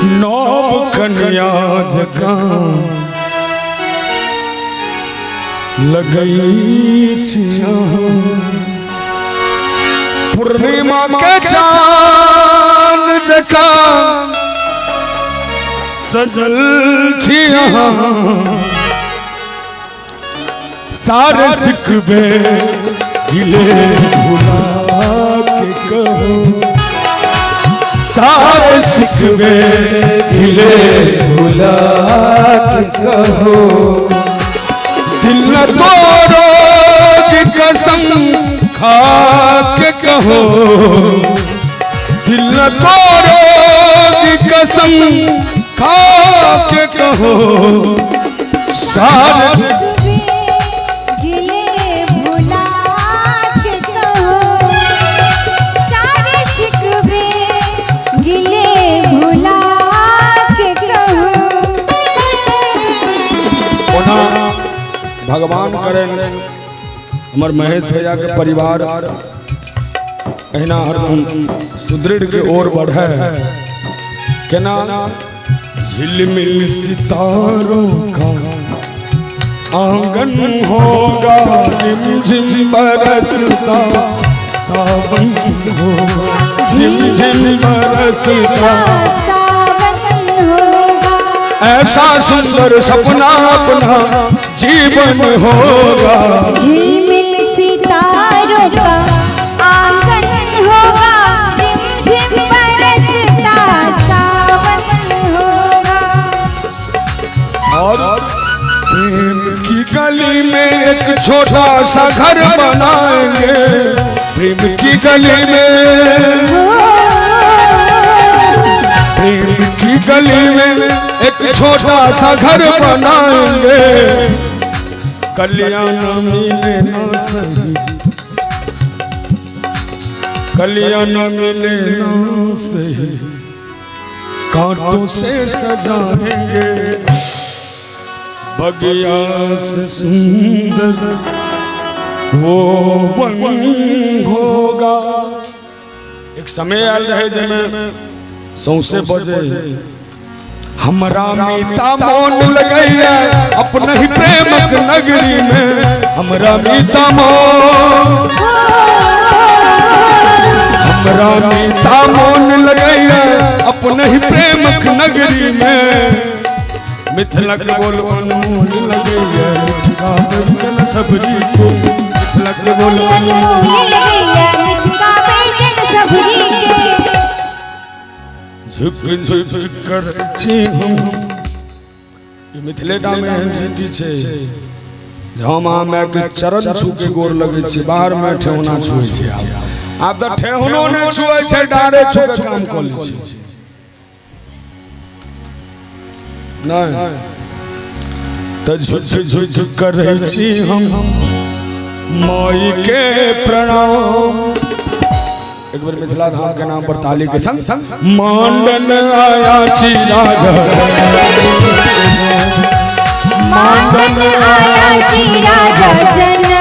नव कन्या जकाँ लगै छी अहाँ। पूर्णिमा के चान जकाँ सजल छी अहाँ। सारे सिखबे गिले भुला के कहो, सारे सिखबे गिले भुला के कहो। दिल न तोड़ो की कसम खा के कहो, दिल न तोड़ो की कसम खा के कहो, सारे गिले भुला के कहो, सारे शिकवे गिले भुला के कहो। ओना भगवान करें हमर महेश भैया के परिवार एहिना हरदम सुदृढ़ के ओर बढ़े। केना झिलमिल सितारों का आंगन होगा, झिम बरसता सावन होगा, झिम झिम बरसता सावन होगा। ऐसा सुंदर सपना अपना जीवन होगा, झिलमिल सितारों का आंगन होगा, रिमझिम बरसता सावन होगा। और प्रेम की गली में एक छोटा सा घर बनाएंगे, प्रेम की गली में, प्रेम की गली में एक छोटा सा घर बनाएंगे, कल्याण मिले ना सही, कल्याण मिले ना सही, कांटों से सजाएंगे बगिया से सुंदर वो वन होगा। एक समय आयल रहे जैमे सौंसे बजे हमरा मीता मोन लगैया अपने ही प्रेमक नगरी में, हमरा मीता मोन, हमरा मीता मोन लगैया अपने ही प्रेमक नगरी में, मिथिलक बोल अनमोल लगैया मिठका व्यंजन सबरी के, मिथिलक बोल अनमोल लगैया मिठका व्यंजन सबरी के। झुक झुक कर छी हम। ई मिथिलेटा में एहन रीति छै जे हम अहाँ मायके चरण छू के गोर लगै छी, बाहर में ठेहुना छुए छै। आब तऽ ठेहुनो नहि छुए छै, डारे छू के काम कऽ लै छै। नहि तऽ झुक झुक झुक करै छी हम माई के प्रणाम। एक बेर मिथिला धाम के नाम पर ताली के संग संग मांडन आया छी राजा, मांडन आया छी राजा जन।